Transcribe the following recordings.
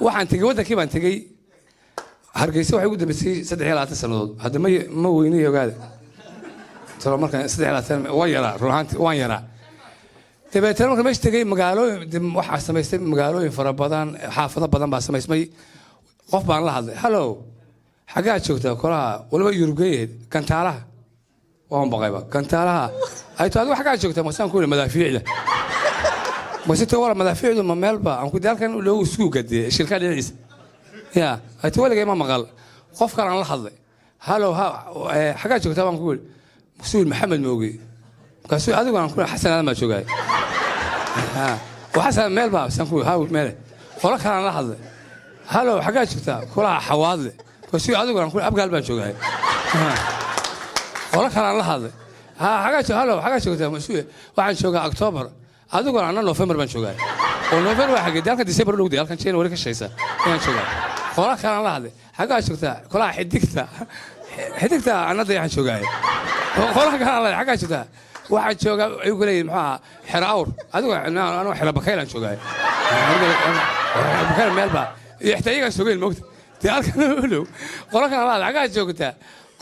Waxaan tegey waddankii baan tegey. Hargeysa waxay ugu dambeysay 23 sannadood. Hadda ma weynay, ogaada. Talo markaan 23 waan yaraa, run ahaantii waan yaraa. Dabeetana marka meesha tegey, magaalooyin waxaa samaystay, magaalooyin fara badan, xaafado badan baa samaysmay. Qof baan la hadlay: "Hallo, xaggaa joogtaa?" Kolaha waliba Yurubgeyaheed. "Gantaalaha." Waan baqayba. "Gantaalaha ayto, adigu xaggaa joogtaa?" Masaan ku yidhi, "Madaafiicda." Masito wala madaafiicdu ma meelba aan ku halkan loogu isku gadee shirka dhinaciisa ya ayto. Weligay ma maqal. Qof kale aan la hadlay: "Hallo, ha, xaggaa joogtaa?" baan ku yidhi. Masuul Maxamed Mooge. Markaasuu adigu aan ku Xasan Aadan baa joogaay. Oo Xasan meel baa saan ku haw meele. Qolo kale aan la hadlay: "Hallo, xaggaa joogtaa?" Kulaha Xawaadle. Markaasuu adigu aan ku Abgaal baan joogaay. Qolo kale aan la hadlay: "Ha, xaggaa joog, hallo, xaggaa joogtaa?" Masuul "Waxaan joogaa October." Adiguna anna November baan joogaay. Oo November waa xagee? Halkan December dhowday, halkan January ka shaysa ayaan joogaa. Qolo kale aan la hadlay: "Xaggaa joogtaa?" Kolaha Xidigta. Xidigta anna Dayaxaan joogaay. Qolo kale aan la hadlay: "Xaggaa joogtaa?" "Waxaan joogaa," ayuu ku leeyahay, muxuu ahaa, Xero Awr. Adigu anuu Xero Bakaylaan joogaay. Bakayl meel baa iyo xitaa iyagaan soogeyn moogta dee halkan u dhow. Qolo kale aan la hadlay: "Xaggaa joogtaa?"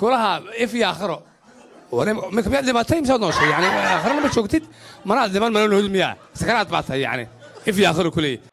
Kulaha If iyo Aakhiro. Miyaad dhimatay misaad nooshay? Yani aakhirana ma joogtid, manaad dhiman, mana noolid miyaa? Sakaraad baa tahay. Yani If iyo Aakhiro ku leeyahy.